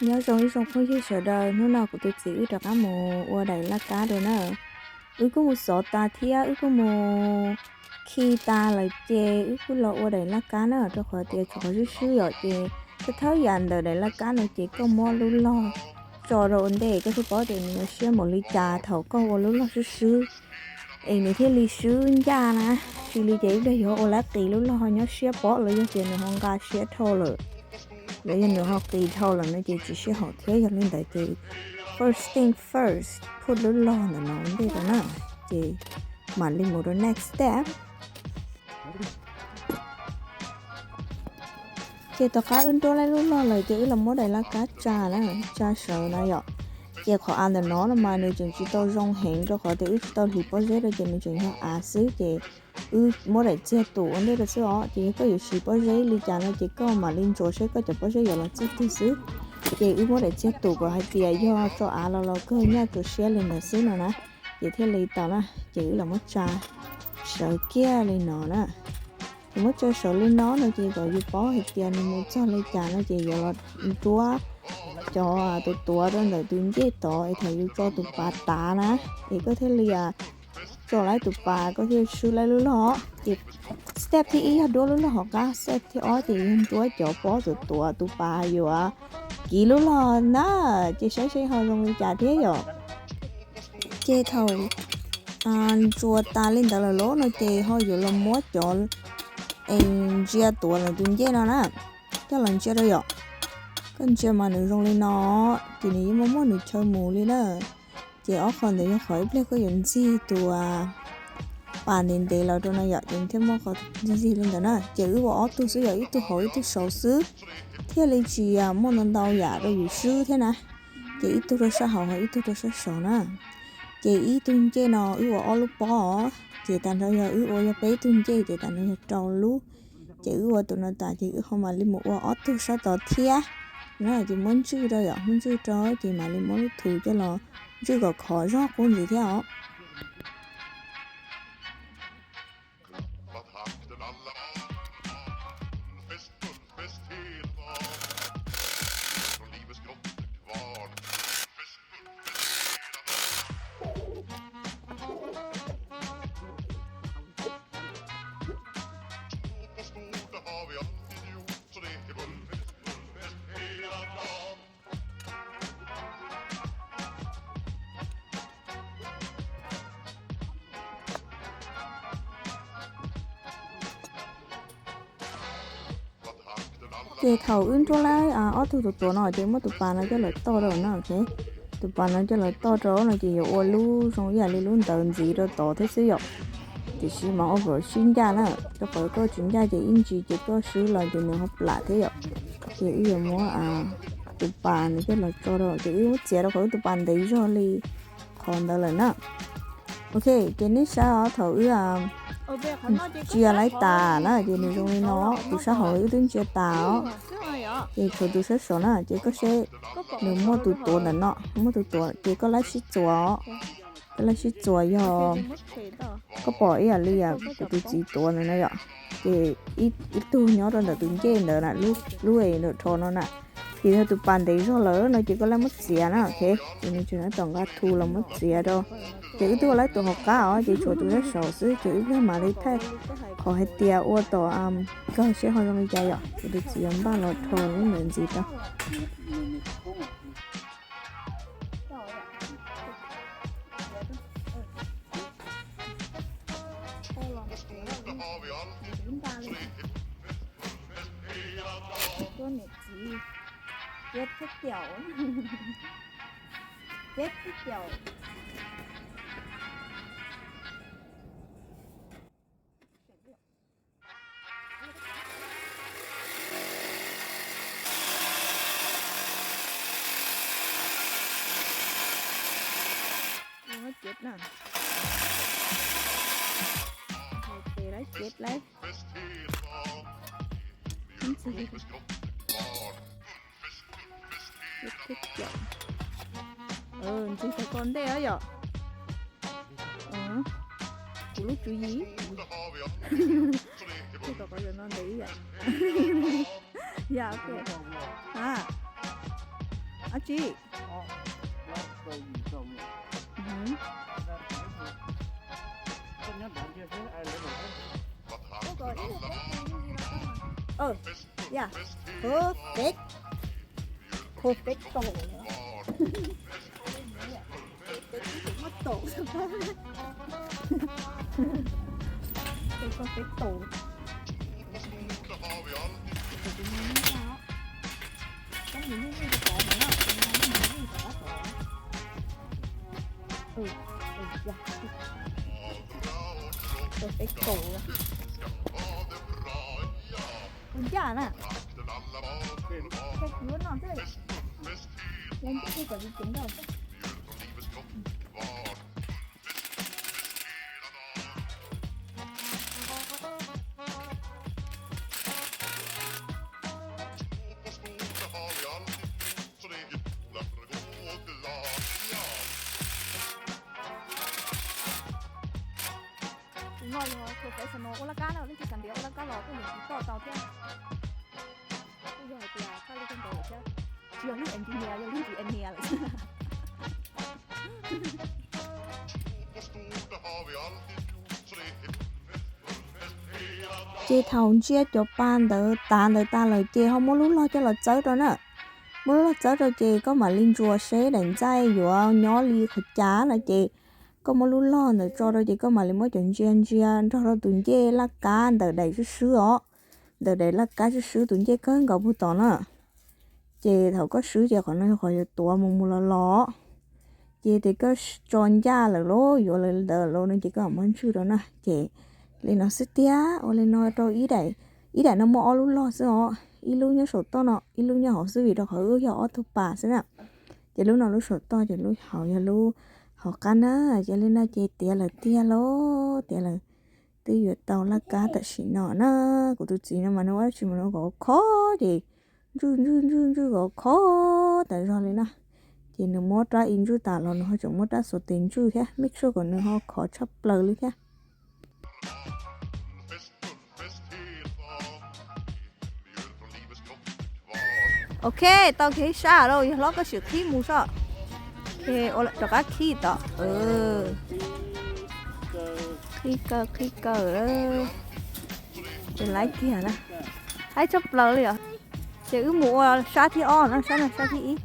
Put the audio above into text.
Nyob zoo ib tsoom phooj ywg sawv daws, hnub no kuv tus txiv wb rov qab mus ua daim laj kab dua na. Wb kuj mus xov tas thiab wb kuj mus khi tas lawm ces wb kuj los ua daim laj kab na, rau qhov tias tsuas qhov swb swb yom, ces thawj thawj yam ntawm daim laj kab no ces koj muab lub log tso rau ua ntej, koj thiaj paub tias nws yuav siab npaum li cas thaum koj ua lub log swb swb es nws thiaj li swb ncaj na. Tsis li ces ib pliag yuav ua lab qis lub log ho nyob siab pob los yog tias nws ho nqa siab dhau lawm, los yog nws ho qis dhau lawm no ces tsis sib haum thiab. Yog li ntawd ces first thing first, put lub log ntawm no ua ntej rau na, ces mam li mus rau next step. Ces tom qab wb nruab laj lub log lawm ces wb los muab daim laj kab tsa na, tsa sawv na yom. Ces qhov av ntawm no no mas nws tseem tsis tau zoo heev rau qhov tias wb tsis tau hliv pob zeb rau ces nws tseem yog av xwb ces wb muab daim txiag tus ua ntej rau xwb os. Ces yog koj yuav siv pob zeb li cas no ces koj mam li ntsuas saib koj cov pob zeb yuav los txij twg xwb. Ces wb muab daim txiag tus kom hais tias yog tso av los los kawg nyaj tsuas siab li ntawd xwb no na, ces thiaj li tau na. Ces wb los muab tsa sawv kiag li no na. Yus muab tsa sawv li no no ces kom yus paub hais tias nws mus txog li cas no ces yuav los nruab cov tus tuav rau ntawm tus ncej tod es thaum yus tso tus pas tav na, es koj thiaj li tso laib tus pas koj thiaj swb laib lub log. Ces step thib ib yog nruab lub log hauv qab, step thib ob ces yog nruab cov pob tus tuav tus pas yuav kiv lub log na. Ces saib seb ho zoo li cas thiab yom. Ces thaum ntsuas tas li ntawd lawm lauj no ces ho yuav los muab cov es ntsia tuav ntawm tus ncej no na, coj los ntsia rau yom. Koj ntsia mas nws zoo li no, ces nws yeej muaj muaj nws chaw mus li na. Ces ob qho ntawd yog qhov ib pliag koj yuav ntxig tus pas ntev ntev los rau no yom, ces nws thiaj muaj qhov ntxig ntxig li ntawd na. Ces wb ua ob tug xwb yom, ib tug hauv ib tug saud xwb, thiaj li tsis muaj ntau ntau yam rau yus swb thiab na. Ces ib tug rau sab hauv ho ib tug rau sab saud na. Ces ib tug ncej no wb ua ob lub pob os, ces tag nrho yog wb ua yog peb tug ncej ces tag nrho yog rau lub. Ces wb ua tus no tas ces wb ho mam li mus ua ob tug sab tod thiab. Ces muab ntswj rau yom, muab ntswj rau ces mam li muab lub thu coj los ntswj kom khov zog qub ntxiv thiab os. Ces thaum wb nruab laib ob tug tus tuav no ces muab tus pas no coj los toj rau na. Tus pas no coj los toj rau no ces yuav ua lub zoo ib yam li lub ntawd ntxiv rau tod thiab xwb yom. Tiam sis mas ua kom sib ncaj na, rau qhov koj tsis ncaj ces ib ntsis ces koj swb los ces nws ho plam thiab yom. Ces wb yuav muab tus pas nws coj los tso rau, ces wb muab txiav rau qhov wb tus pas ntev zog li qhov ntawd lawm na. Ok, ces nej saib os, thaum wb ntsia laib tas na ces nws zoo li no, tus sab hauv wb twb ntsia tas os. Ces tshuav tus sab saud na, ces koj saib nws muaj tus tuav ntawm no, muaj tus tuav ces koj laib sib txuas os. Koj laib sib txuas yog koj pom ib yam li kuv tus txiv tuav ntawd na yom, ces ib tug nyob rau ntawm tus ncej ntawd na, lub es ntawm rho no na. Ces yog tus pas ntev zog lawm no ces koj laib muab txiav na, ok. Ces nws tseem nyob tom nqa thu los muab txiav rau. Ces wb twb ua laib tus hauv qab os, ces tshuav tus sab saud xwb, ces wb pliag mam li thaij qhov hais tias ua tom kawg seb ho zoo li cas yom. Ces tus txiv yuav npaj los rho lub ntawd ntxiv rau. Tuaj niam txiv, chết chết chịu, chết chết chịu. Ua chết na. Tes lawv chết lawv. Ntxig tau koj ntej yom. Kuv lub tswv yim. Kuv tau qhov no ntev yom. Ya, ok. Ha. Dab tsi? Yeah, perfect. Perfecto. Perfecto. Perfecto. Perfecto. Tus ncaj na. Ua no xwb. Ua ncaj kom tseem ntau xwb. Tus no yog professional ua laj kab na, leej twg xav ntiav ua laj kab los tuaj yeem tiv toj tau thiab. Kuj yog hais tias txhaj li kawg nkaus lawm thiab, tsis yog lub engineer, yog lub engineer lawm. Ces thaum ntsia cov pa ntawd tav ntawd tas lawm ces ho muab lub log coj los txawb rau na. Muab lub log txawb rau ces koj mam li ntsuas seb daim ntxaij yuav nyob li qhov cas no ces koj muab lub log ntawd tso rau ces koj mam li muab cov ntsia ntsia nrog rau tus ncej laj kab ntawm daim swb swb os, ntawm daim laj kab swb swb tus ncej kawg nkaus puag tod na. Ces thaum koj swb ces qhov no yog qhov yuav tuav mus mus los los. Ces tias koj tso ncaj lawm lauj, yuav lawv ntawd lauj no ces koj mam muab ntswj rau na. Ces li no xwb tiag, ua li no rau ib daim, ib daim no muaj ob lub log xwb os, ib lub nyob saum toj no, ib lub nyob hauv xwb vim rau qhov wb yog ob tug pas xwb na. Ces lub no lub saum toj ces lub hauv yog lub hauv qab na. Ces li no ces tiav lawm tiag lauj, tiav lawm. Twb yuav tau laj kab tam sim no na. Kuv tus txiv no mas nws ua dab tsi mas nws kom khov ces ntswj ntswj ntswj ntswj kom khov tas zog li na. Ces nws muab rab ib ntswj tas los nws ho tseem muab rab xuas tes ntswj thiab, make sure kom nws ho khov tshaj plaws li thiab. Ok, tau kev sab lawm, yog hlob koj sim qhib mus soj. Rov qab qhib tod. Qhib kaw qhib kaw. Ces laiv kiag na. Haib tshaj plaws li os. Ces wb mus ua sab thib ob na, sab no sab thib ib.